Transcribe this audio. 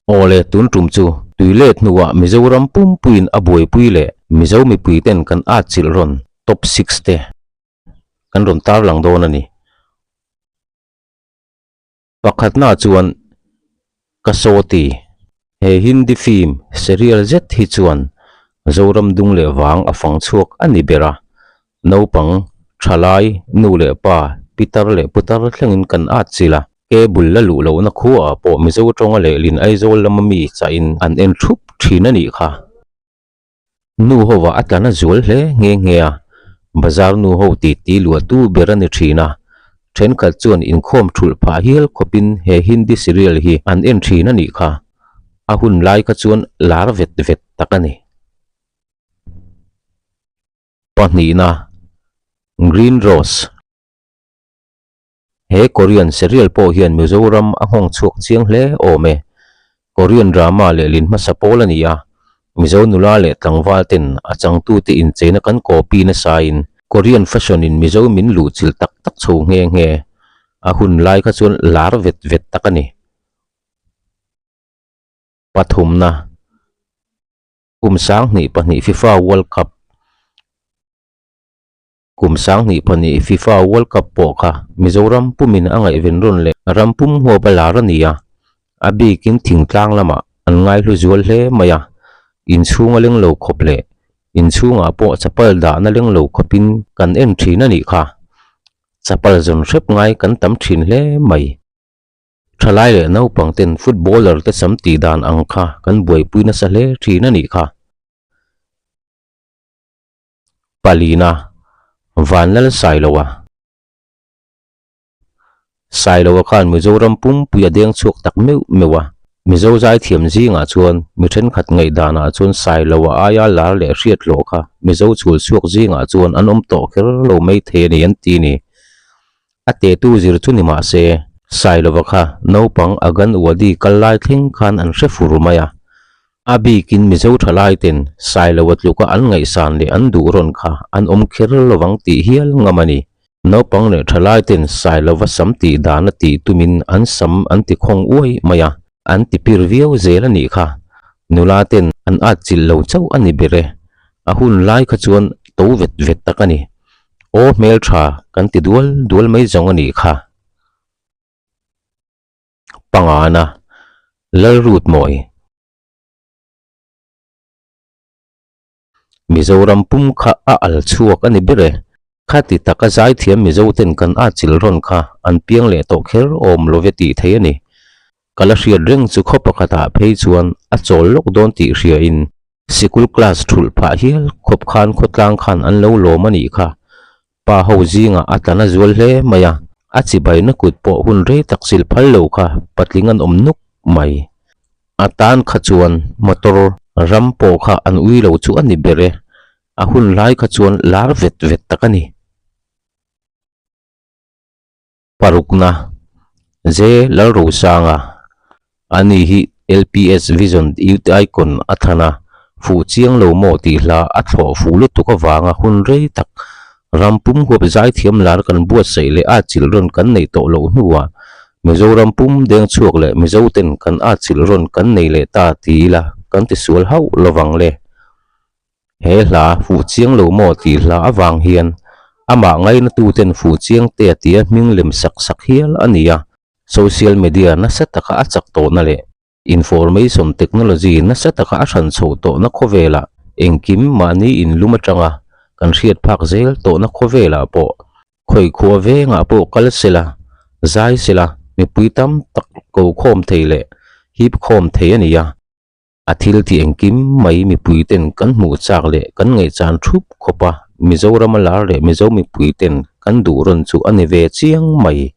Awle, tun tum chu tui let hnuah Mizoram pumpuiin a buaipui leh Mizo mipuiten kan atchilh rawn top six te kan rawn tarlang dawn a ni. Pakhatna chuan ka sawti. He Hindi film serial zet hi chuan Zoram dung leh vang a fang chhuak a ni ber a, naupang, thalai, nu leh pa, pitar leh putar thlengin kan at chilh a, cable la luh lohna khuaah pawh Mizo tawnga lehlin Aizawl lama mi chahin an en thup thin a nih kha. Nu hovah a tlan a zual hle nghe nghe a, bazar nu ho titi luahtu ber a ni thin a, thenkhat chuan inkhawm thulh phah hial khawpin he Hindi serial hi an en thin a nih kha, a hun lai kha chuan lar vet vet tak a ni. Pahnihna, Green Rose. He Korean serial pawh hian Mizoram a nghawng chhuak chiang hle awm e. Korean drama lehlin hmasa pawl a ni a, Mizo nula leh tlangval ten a changtute incheina kan copy nasain Korean fashion in Mizo min luhchilh tak tak chho nghe nghe. A hun lai kha chuan lar vet vet tak a ni. Pathumna, Kum 2002 FIFA World Cup. Kum 2002 FIFA World Cup pawh kha Mizoram pumin a ngaihven rawn leh ram pum huap a lar a ni a, a bikin thingtlang lamah an ngaihlu zual hle mai a, inchhunga leng lo khawp leh inchhungah pawh chapal dahna leng lo khawpin kan en thin a nih kha. Chapal zawn hrep ngai kan tam thin hle mai. Thalai leh naupang ten footballer te sam tih dan ang kha kan buaipui nasa hle thin a nih kha. Palina, Vanlal Sailoa. Sailoa khan Mizoram pumpui a deng chhuak tak meuh meuh a, Mizo zaithiam zingah chuan mi thenkhat ngaihdanah chuan Sailoa aia lar leh hriat hlawh kha Mizo chhul chhuak zingah chuan an awm tawh kher lo mai thei a ni an ti ni. A tehtu zir chu ni mah se, Sailova kha naupang Agan Wadi kal lai thleng khan an hre fur mai a. A bikin Mizo thalai ten Sailova tluka an ngaihsan leh an duh rawn kha an awm kher lovang tih hial ngam a ni. Naupang leh thalai ten Sailova sam tih dan a tih tumin an sam an ti khawng uai mai a, an ti pir viau zel a nih kha. Nula ten an atchilh lo chauh a ni ber e. A hun lai kha chuan to vet vet tak a ni. Aw hmeltha kan ti dual dual mai zawng a nih kha. Pangana, Lalrutmawi. Mizoram pum kha a al chhuak a ni ber e. Khati taka zaithiam Mizo ten kan atchilh rawn kha an piang leh tawh kher awm lo ve tih thei a ni. Ka la hriat reng chu khaw pakhatah phei chuan a chawl lawk dawn tih hriain Sikul class thulh phah hial khawp khan khawtlang khan an lo lawm a nih kha. Pa ho zingah a tlan a zual hle mai a, a chibaina kut pawh hun rei tak sil phal lo kha patling an awm nuk mai. A tan kha chuan motor ram pawh kha an ui lo chu a ni ber e, a hun lai kha chuan lar vet vet tak a ni. Parukna, J. Lalrosanga, Ani hi LPS Vision Youth Icon a thlan a, fuh chiang lo maw tih hla a thlawh fuh lutuk avanga hun rei tak ram pum huap zaithiam lar kan buatsaih leh atchilh rawn kan neih tawh loh hnuah Mizoram pum deng chhuak leh Mizoten kan atchilh rawn kan nei leh ta ti ila kan tisual hauh lovang le. He hla fuh chiang lo maw tih hla avang hian amah ngainatuten fuh chiang te a tia hming lem sak sak hial a ni a, social media nasa taka a chak tawhna leh information technology nasa taka a hran chhoh tawhna khawvelah engkim mahni inlum atanga kan hriat phak zel tawhna khawvelah pawh khawi khua vengah pawh kal sela, zai sela mipui tam tak ko khawm thei leh hip khawm thei a ni a. A thil tih engkim mai mipui ten kan hmuh chak leh kan ngaihchan thup khawp a, Mizorama lar leh Mizo mipui ten kan duh rawn chu a ni ve chiang mai.